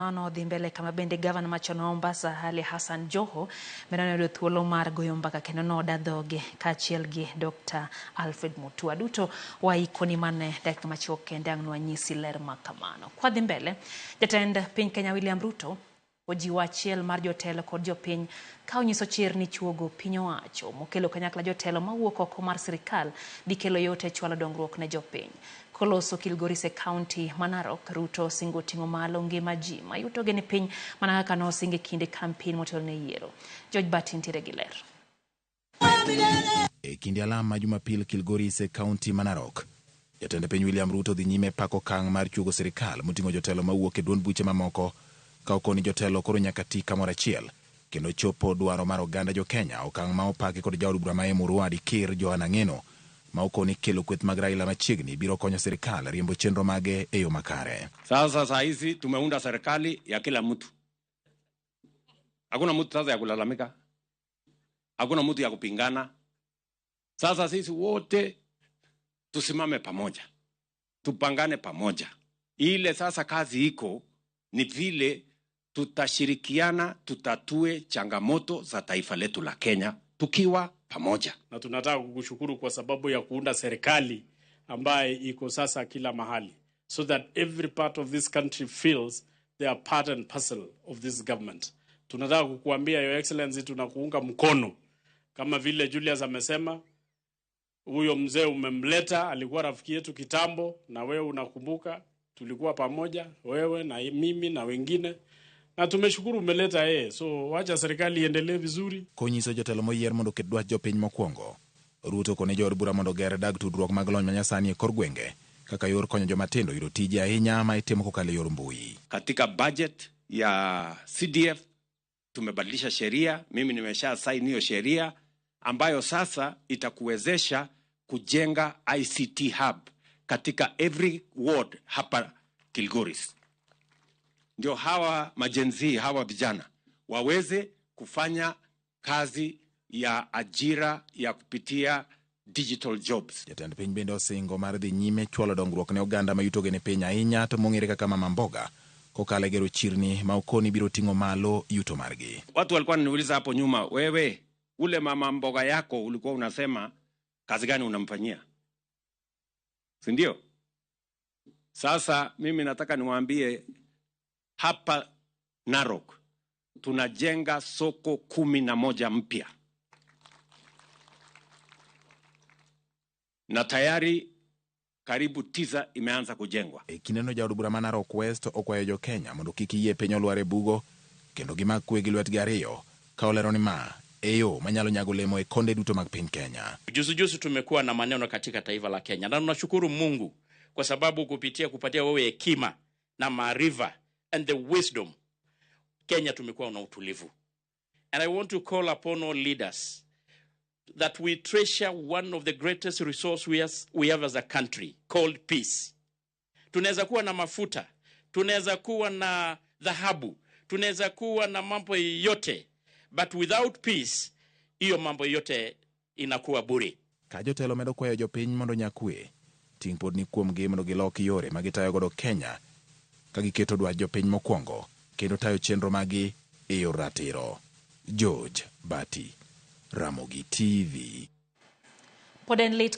Mano dhi mbele kama bende gavana machon ma Mombasa Ali Hassan Joho bende noyudo thuolo mar goyo mbaka kendo noda dhoge kaachiel gi Dr. Alfred Mutua. Duto waikoni mane dakika machuok kende ang' nwanyisi ler ma kamano. Kwadhi mbele, jatend piny Kenya William Ruto ojiwo achiel mar jotelo kod jopiny ka onyiso chir ni chuogo piny owacho mokelo kanyakla jotelo mawuok oko mar sirikal dhi kelo yot e chwalo dongruok ne jopiny. Koloso Kilgoris e kaunti ma Narok, Ruto osingo ting'o malo ngima ji ma yutogi ni piny mana kaka nosing e kinde kampen motelo ne yiero. George Bati nitiere gi ler. E kinde alam ma Jumapil Kilgoris e kaunti ma Narok, jatend piny William Ruto dhi nyime pako okang' mar chuogo sirikal moting'o jotelo mawuok e duond buche mamoko ka okoni jotelo koro nyaka ti kamoro achiel kendo chopo dwaro mar oganda jo Kenya, okang' ma opaki kod jaod bura ma Emurua Dikir Johana Ng'eno ma okoni kelo kweth mag Raila machiegni biro konyo sirikal riembo chenro mage e yo makare. Sasa saa hizi tumeunda serikali ya kila mtu, hakuna mtu sasa ya kulalamika, hakuna mtu ya kupingana. Sasa sisi wote tusimame pamoja, tupangane pamoja. Ile sasa kazi iko ni vile tutashirikiana, tutatue changamoto za taifa letu la Kenya tukiwa pamoja. Na tunataka kukushukuru kwa sababu ya kuunda serikali ambaye iko sasa kila mahali, so that every part of this country feels they are part and parcel of this government. Tunataka kukuambia Your Excellency, tunakuunga mkono kama vile Julius amesema, huyo mzee umemleta, alikuwa rafiki yetu kitambo, na wewe unakumbuka tulikuwa pamoja, wewe na mimi na wengine, na tumeshukuru umeleta yeye, so wacha serikali iendelee vizuri. Konyiso jotelo moyier mondo oket dwach jopiny mokwongo, Ruto okone jood bura mondo oger dag tudruok mag lony manyasani e kor gwenge kaka yor konyo joma tindo yudo tije ahinya ma itimo kokalo e yor mbui. Katika budget ya CDF tumebadilisha sheria, mimi nimesha sign hiyo sheria ambayo sasa itakuwezesha kujenga ICT hub katika every ward hapa Kilgoris, ndio hawa ma-Gen Z hawa vijana waweze kufanya kazi ya ajira ya kupitia digital jobs. Jatend piny bende osingo mar dhi nyime chwalo dongruok ne oganda ma yutogi ni piny ahinya to mong'ere kaka mama mboga kokalo e gero chirni ma okoni biro ting'o malo yuto margi. Watu walikuwa wananiuliza hapo nyuma, wewe ule mama mboga yako ulikuwa unasema kazi gani unamfanyia, si ndio? Sasa mimi nataka niwaambie hapa Narok tunajenga soko 11 mpya na tayari karibu 9 imeanza kujengwa. E kindeno jaod bura ma Narok West okwayo jo Kenya mondo kik yie piny olwar e bugo kendo gimak kwe gi lwetgi ariyo ka olero ni ma e yo manyalo nyago olemo e konde duto mag piny Kenya. Juzi juzi tumekuwa na maneno katika taifa la Kenya na tunashukuru Mungu kwa sababu kupitia kupatia wewe hekima na maarifa and the wisdom, Kenya tumekuwa na utulivu. And I want to call upon all leaders that we treasure one of the greatest resource we have as a country called peace. Tunaweza kuwa na mafuta, tunaweza kuwa na dhahabu, tunaweza kuwa na mambo yote, but without peace, hiyo mambo yote inakuwa bure. Ka jotelo medo kwayo jopiny mondo nyakwe, ting' pod ni kuomgi mondo gilok yore ma gitayo godo Kenya ka giketo dwach jopiny mokwongo kendo tayo chenro magi e yor ratiro. George Bati, Ramogi TV. Pod en lit.